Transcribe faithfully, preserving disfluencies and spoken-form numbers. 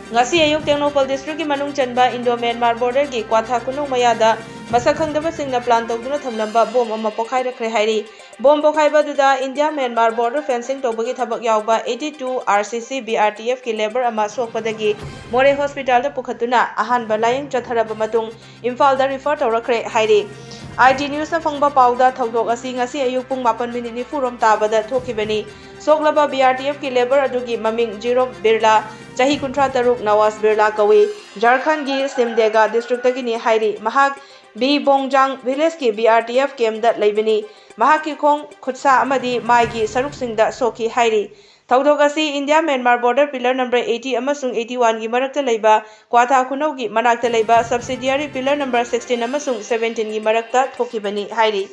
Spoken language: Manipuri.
ꯉꯁꯤ ꯑꯌꯨꯛ ꯇꯦꯡꯅꯧꯄꯜ ꯗꯤꯁꯇ꯭ꯔꯤꯛꯀꯤ ꯃꯅꯨꯡ ꯆꯟꯕ ꯏꯟꯗꯣ ꯃ꯭ꯌꯥꯟꯃꯥꯔ ꯕꯣꯔꯗꯔꯒꯤ ꯀ꯭ꯋꯥꯊꯥ ꯈꯨꯅꯧ ꯃꯌꯥꯗ ꯃꯁꯛ ꯈꯪꯗꯕꯁꯤꯡꯅ ꯄ꯭ꯂꯥꯟ ꯇꯧꯗꯨꯅ ꯊꯝꯂꯝꯕ ꯕꯣꯝ ꯑꯃ ꯄꯣꯈꯥꯏꯔꯛꯈ꯭ꯔꯦ ꯍꯥꯏꯔꯤ꯫ ꯕꯣꯝ ꯄꯣꯈꯥꯏꯕ ꯑꯗꯨꯗ ꯏꯟꯗꯤꯌꯥ ꯃ꯭ꯌꯥꯟꯃꯥꯔ ꯕꯣꯔꯗꯔ ꯐꯦꯟꯁꯤꯡ ꯇꯧꯕꯒꯤ ꯊꯕꯛ ꯌꯥꯎꯕ eighty two R C C B R T F ꯀꯤ ꯂꯦꯕꯔ ꯑꯃ ꯁꯣꯛꯄꯗꯒꯤ ꯃꯣꯔꯦ ꯍꯣꯁꯄꯤꯇꯥꯜꯗ ꯄꯨꯈꯠꯇꯨꯅ ꯑꯍꯥꯟꯕ ꯂꯥꯌꯦꯡ ꯆꯠꯊꯔꯕ ꯃꯇꯨꯡ ꯏꯝꯐꯥꯜꯗ ꯔꯤꯐꯔ ꯇꯧꯔꯛꯈ꯭ꯔꯦ ꯍꯥꯏꯔꯤ꯫ I G News ꯅ ꯐꯪꯕ ꯄꯥꯎꯗ ꯊꯧꯗꯣꯛ ꯑꯁꯤ ꯉꯁꯤ ꯑꯌꯨꯛ ꯄꯨꯡ ꯃꯥꯄꯟ ꯃꯤꯅꯤꯠ ꯅꯤꯐꯨ ꯔꯣꯝ ꯇꯥꯕꯗ ꯊꯣꯛꯈꯤꯕꯅꯤ꯫ ꯁꯣꯛꯂꯕ B R T F ꯀꯤ ꯂꯦꯕꯔ ꯑꯗꯨꯒꯤ ꯃꯃꯤꯡ ꯖꯤꯔꯣꯝ ꯕꯤꯔꯂꯥ, ꯆꯍꯤ ꯀꯨꯟꯊ꯭ꯔꯥ ꯇꯔꯨꯛ, ꯅꯋꯥꯖ ꯕꯤꯔꯂꯥ ꯀꯧꯏ꯫ ꯖꯥꯔꯈꯟꯒꯤ ꯁꯤꯝꯗꯦꯒꯥ ꯗꯤꯁꯇ꯭ꯔꯤꯛꯇꯒꯤꯅꯤ ꯍꯥꯏꯔꯤ꯫ ꯃꯍꯥꯛ ꯕꯤ ꯕꯣꯡꯖꯥꯡ ꯚꯤꯂꯦꯖꯀꯤ B R T F ꯀꯦꯝꯗ ꯂꯩꯕꯅꯤ꯫ ꯃꯍꯥꯛꯀꯤ ꯈꯣꯡ, ꯈꯨꯠꯁꯥ ꯑꯃꯗꯤ ꯃꯥꯏꯒꯤ ꯁꯔꯨꯛꯁꯤꯡꯗ ꯁꯣꯛꯈꯤ ꯍꯥꯏꯔꯤ꯫ ꯊꯧꯗꯣꯛ ꯑꯁꯤ India Myanmar border pillar number eighty ꯑꯃꯁꯨꯡ eighty one ꯒꯤ ꯃꯔꯛꯇ ꯂꯩꯕ ꯀ꯭ꯋꯥꯊꯥ ꯈꯨꯅꯧꯒꯤ ꯃꯅꯥꯛꯇ ꯂꯩꯕ subsidiary pillar number sixteen ꯑꯃꯁꯨꯡ seventeen ꯒꯤ ꯃꯔꯛꯇ ꯊꯣꯛꯈꯤꯕꯅꯤ ꯍꯥꯏꯔꯤ꯫